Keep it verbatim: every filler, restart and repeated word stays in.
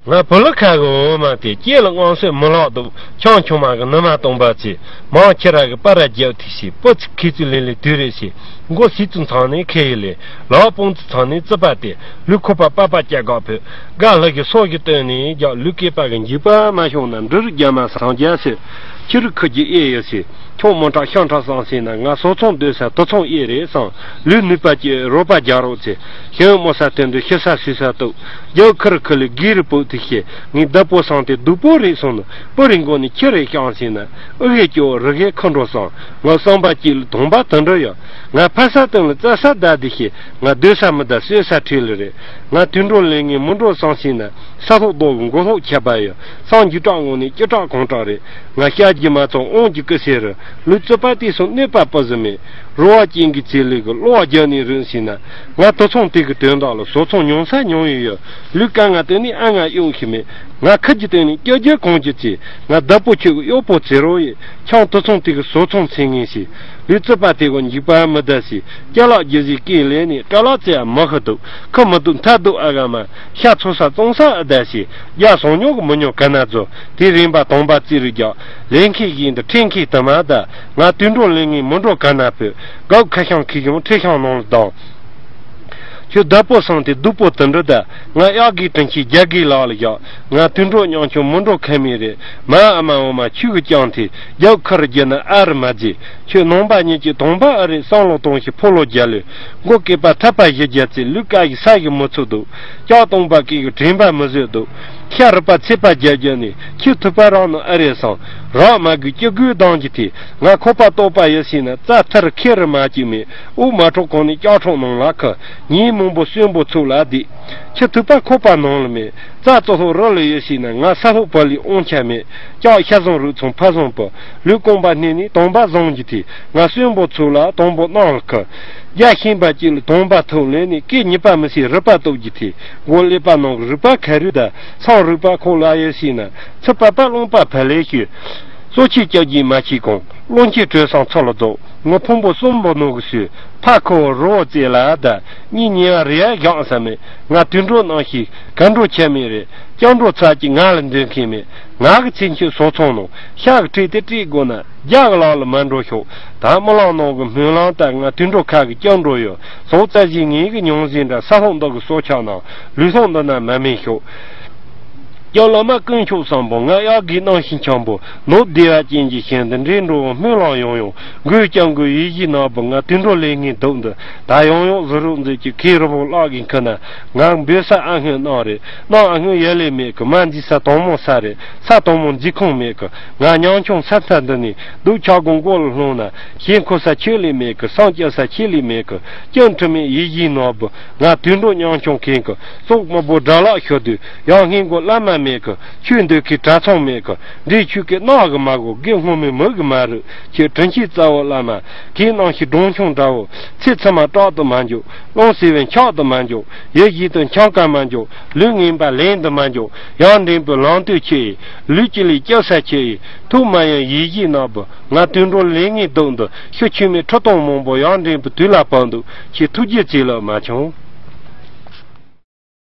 ང་བུ་ལུ་ཁ་གི་འོ་མ་དེ་སྐྱེ་ལ་དབང་སོས་མི་ལོག་འདུག་ཁྱང་ཆུང་མ་གི་ནུ་མ་སྟོང་པ་ཚེ། མང་ཁྱི་ར་གི་པ་ར་རྒྱབ་ཐིག་ཤི་པོ་ཚིག་ཁི་ཚུ་ལེ་ལེ་དུས་རེ་ཤི། མགོ་སི་ཚུ་ཚང་ནས་ཁེ་ཡི་ལེ། ལོག་པོང་ཚུ་ཚང་ནས་རྩི་པ་དེ། ལུས་ཁོ་པ་པ་པ་སྐྱ་གག་ཕུད། དགའ་ལྷ་གི་སོ་གི་སྟོན་ནས་རྒྱག་ལུས་སྐེད་པ་གི་འཇིགས་པ་མ་ཤོང་ན། འབྲུ་རིགས་རྒྱ་མ་སང་རྒྱ་སོས། ཁྱི་རིགས་ཁུ་རྒྱུ་ཨེ་ཡོད་སི། ཁྱོང་མོ་ཁྲག་ཤང་ཁྲག་སང་སི་ན། ང་སོ་ཚོང་སྡོད་ས་དུ་ཚོང་ཨེ་རེད་སང་། ལུས་ནུས་པ་ཀྱི་རོ་པ་རྒྱག་རོགས་ཚེ། ཤིང་མོ་ས་སྟོན་དུ་ཤི་ས་སུས་ས་གཏུག་རྒྱབ་ཁུར་ཁུ་ལི་གི་རི་པོ་ཐི་ཤེ། ངའི་བདག་པོ་སང་དེ་སྡུག་པོ་རེད་སོང་ནི། པུ་རི་མགོ་ནི་ཁྱི་རེད་ཤང་སི་ན། ཨུ་གེ་ཀྱོ་རི་གེ་ཁུ་འགྲོ་སང་། ང་བསམ་པ་ཀྱི་ལི་དོང་པ་དུ་འགྲོ་ཡོད། ང་ཕ་ས་སྟོན་ལ་རྩ་ས་ད་དི་ཤེ། ང་སྡོད་ས་མི་ད་སོས་ས་ཁྲི་ལི་རེད། ང་དུད་འགྲོ་ལེན་ངེས་མི་འགྲོ་སང་སི་ན། ས་ལྷོག་རྡོ་གི་མགོ་ལྷོག་ཁྱད་པར་ཡོད། སང་རྒྱུ་གྲགས་ངོ་ནས་སྐྱི་གྲགས་གོང་གྲགས་རེད། ང་ཤ་རྒྱུ་མ་ཚོང་དབང་རྒྱུ་ཀི་སེ་རུ། ལུས་རྩི་པ་དེ་སོང་གནོད་པ་སྤུ་ཟི་མེད། རོ་བ་ཅན་གྱི་ཚེ་ལུས་ཀྱི་གློ་བ་རྒྱ་ནས་རུང་སི་ན། ང་དུ་ཚོང་དེ་གི་དོན་དག་ལ་བཟོ་ཚོང་ཉུང་ས་ཉུང་ཡི་ཡོད། ལུས་ཀ་ང་དེ་ནི་ཨ་ང་གཡུག་ཤི་མེད། ང་ཁུ་རྒྱུ་དེ་ནི་སྐྱོ་རྒྱུ་གོང་རྒྱུ་ཚེ། ང་བདག་པོ་ཁྱོད་ཀྱི་གཡོག་པོ་ཚེ་རོ་ཡི། ཁྱང་དུ་ཚོང་དེ་གི་བཟོ་ཚོང་ཚེ་ངེས་སི། ལུས་རྩི་པ་དེ་གོ་འཇིགས་པ་མི་ད་སི། སྐྱ་ལག་རྒྱུ་ཟིག་ཀི་ལེ་ནི་སྐྲ་ལག་ཚེ་ཨ་མི་ཁ་འདུག་ཁ་མི་འདུག་མཐའ་འདུག་ཨ་ག་མ། ཤ་ཚོ་ས་བཙོང་ས་ཨ་ད་སི། རྒྱ་སོང་ཉོག་གི་མི་ཉོག་ག་ན་ཛོ། དེ་རིམ་པ་དང་པ་རྩི་རུ་རྒྱག་ལེན་ཁེ་ཡིན་དུ་ཁྲེན་ཁེ་དུ་མ་ད། ང་དུད་འགྲོ་ལེན་ངེས་མི་འགྲོ་ག་ན་ཕུད། གག་ཁ་ཤང་ཁེ་ཡོང་ཁྲེ་ཤང་ནང་ལ་ལྡང་། ཁྱོད་བདག་པོ་སང་དེ་སྡུག་པོ་དུ་འདྲི་ད། ང་གཡག་གི་དྲིན་ཆེ་རྒྱ་གི་ལག་ལ་བཞག་ང་དུད་འགྲོ་ཉང་ཆུང་མི་འགྲོ་ཁ་མི་རེད། མ་ཨ་མ་འོ་མ་ཆུ་གི་ཀྱང་དེ། རྒྱབ་ཁར་རྒྱུ་ན་ཨ་རི་མ་རྗེ། ཁྱོད་ནང་པ་ཉིད་ཀྱི་དོང་པ་ཨ་རི་བསམ་བློ་གཏོང་ཞིག་ཕོ་ལོ་རྒྱ་ལོས། མགོ་སྐེད་པ་ཐབ་པ་བཞི་རྒྱ་ཚེ་ལུས་ཀ་ཞིག་ས་ཞིག་མི་ཚུགས་འདུག་ལྕགས་སྟོང་པ་སྐེ་གི་དྲན་པ་མི་བཟོད་འདུག་ཤ་རུ་པ་ཚེ་པ་རྒྱ་རྒྱ་ནས་ཁྱི་ཐུབ་པ་རང་ནི་ཨ་རེ་སང་། རག་མ་གི་སྐྱི་དགོས་ལྡང་གི་དེ། ང་ཁོ་པ་ལྟོགས་པ་ཡོད་སྲིད་ན་རྩ་ཐར་ཁེ་རུ་མ་གཅིག་མེད། དབུགས་མ་འཕྲོག་གོང་ནས་ལྕགས་ཁྲོག་ནང་ལ་ཁུ། ཉིན་མང་པོ་གསོན་པོ་ཚུགས་ལ་བསྡད། ཁྱི་ཐུབ་པ་ཁོ་པ་ནང་ལ་མེད། རྩ་གཙོ་ལྷོ་རི་ལ་ཡོད་སྲིད་ན་ང་ས་ལྷོ་བ་ལི་དབང་ཆ་མེད། ལྕགས་ཤ་བཟང་རུས་ཚང་ཕ་བཟང་པོ། ལུས་རྐང་པ་སྣེ་ནས་དང་པ་བཟང་གི་དེ། ང་གསོན་པོ་ཚུགས་ལ་དང་པོ་གནང་ལ་ཁུ། རྒྱ་ཤིང་པ་གཅིག་ལ་དང་པ་ཐོག་ལེན་ནས་སྐད་གཉིས་པ་མི་སྲིད་རུས་པ་སྟོབས་ཀྱི་དེ། མགོ་ཀླད་པ་ནང་གི་རུས་པ་ཁ་རུས་ད། སང་རུས་པ་ཁོག་ལ་ཡོད་སྲིད་ན། ཚི་པ་པ་རླུང་པ་ཕ་ལས་ཤོད། གཙོ་ཆེ་སྐྱབས་ཀྱིས་མ་ཤེས་གོང་། བློན་ཆེན་གྲོས་སང་ཚོ་ལ་རྫོགས། ངོ་ཕུང་པོ་གསུམ་པོ་ནང་གི་སུས། ཕ་ཁོ་རོ་བོ་རྩེ་ལ་ད། གཉིས་ཉེ་བ་རེ་ཡ་བཞག་ས་མེད། ང་དུད་འགྲོ་ནང་ཞིག་ག་འགྲོ་ཆ་མེད་རེད། སྐྱབས་འགྲོ་ཚ་གྱི་ང་ལ་འདོན་མཁན་མེད། ང་གི་ཚེ་མཆོད་སོ་ཚང་ནང་ཤ་གི་ཁྲིད་དེ་ཁྲིད་དགོས་ན། རྒྱ་གི་ལག་ལ་མ་འགྲོ་ཤོག་ད་རྨི་ལམ་ནང་གི་སྨོན་ལམ་ལྟར་ང་དུད་འགྲོ་ཁ་གི་སྐྱབས་འགྲོ་ཡོད། ཟོག་རྩ་བཞིའི་ངེད་ཀྱི་མྱོང་བཞིན་འདྲ། ས་ལྷོ་འདི་གི་སྲོག་ཆགས་ནང་ལུས་ལྷོ་འདི་ན་མ་མེད་ཤོག་སྐྱབས་བླ་མ་དཀོན་མཆོག་གསུམ་པོ། ང་གཡག་གི་སྣང་ཞིང་འཆང་པོ། ནོར་བདེ་བ་ཅན་གྱི་ཞིང་དུ་འདྲེན་འགྲོ་བའི་སྨོན་ལམ་ཡང་ཡང་། མགོའི་སྐྱབས་མགོན་ཡིད་བཞིན་ནོར་བུ། ང་དུད་འགྲོ་ལས་ངན་སྡུག་འདི་ད་ཡང་ཡང་གཟུ་རུབ་མཛོད་ཀྱི་ཁའི་རི་བོ་བརླག་གི་ཁུ་ན། ང་འབོད་ས་ཨ་སྔོན་གནང་རེད། གནང་ཨ་སྔོན་ཡ་ལས་མེད་གི། མ་འཛི་ས་དང་མོ་ས་རེད། ས་དང་མོ་འཛི་ཁུངས་མེད་གི། ང་ཉང་ཆུང་ས་མཐའ་འདི་ནས་སྡུག་ཆགས་དགོང་མགོ་ལ་ལྷུང་ན། ཞེན་ཁོ་ས་ཆོས་ལས་མེད་གི། སང་སྐྱ་ས་ཆོས་ལས་མེད་གི། སྐྱོན་དྲི་མེད་ཡིད་བཞིན་ནོར་བུ། ང་དུད་འགྲོ་ཉང་ཆུང་མཁན་གི། སྲོག་མི་བོ་དགྲ་ལག་ཤོར་དུས་ཡང་སྔས་མགོ་བླ་མ་མེད་གི། ཆོས་འདོད་མཁན་གྲྭ་ཚང་མེད་གི། འདྲེ་ཆོས་ཀྱི་གནག་གི་མ་གོ། དགེ་སྔོན་མོའི་མིག་གི་མ་རུ། ཁྱེད་དྲིན་ཆེན་རྩ་བོ་བླ་མ། ཁྱེད་ནང་ཞིག་སྒྲུང་ཆུང་འདྲ་བོ། ཚེ་ཚད་མ་སྐྲག་ཏུ་མ་འཇུག་བློན་ཟེར་བའི་འཁྱག་ཏུ་མ་འཇུག་ཡེ་ཡིད་དུ་འཆང་ཀ་མ་འཇུག་ལུས་ངན་པ་ལེན་དུ་མ་འཇུག་ཡང་འདྲེན་པའི་ལམ་སྟོན་ཆེ་ཡི། ལུས་ཀྱི་ལས་སྐྱབས་ས་ཆེ་ཡི། ཐུགས་མ་ཡེངས་ཡིད་བཞིན་ནོར་བུ། ང་དུད་འགྲོ་ལས་ངན་སྡུག་འདི། ཤི་ཆུ་མེད་ཁྲི་སྟོང་མང་པོ། ཡང་འདྲེན་པའི་དུས་ལ་བབ་འདུག་ཁྱེད་ཐུགས་རྗེ་ཆེ་ལ་མ་ཆུང་།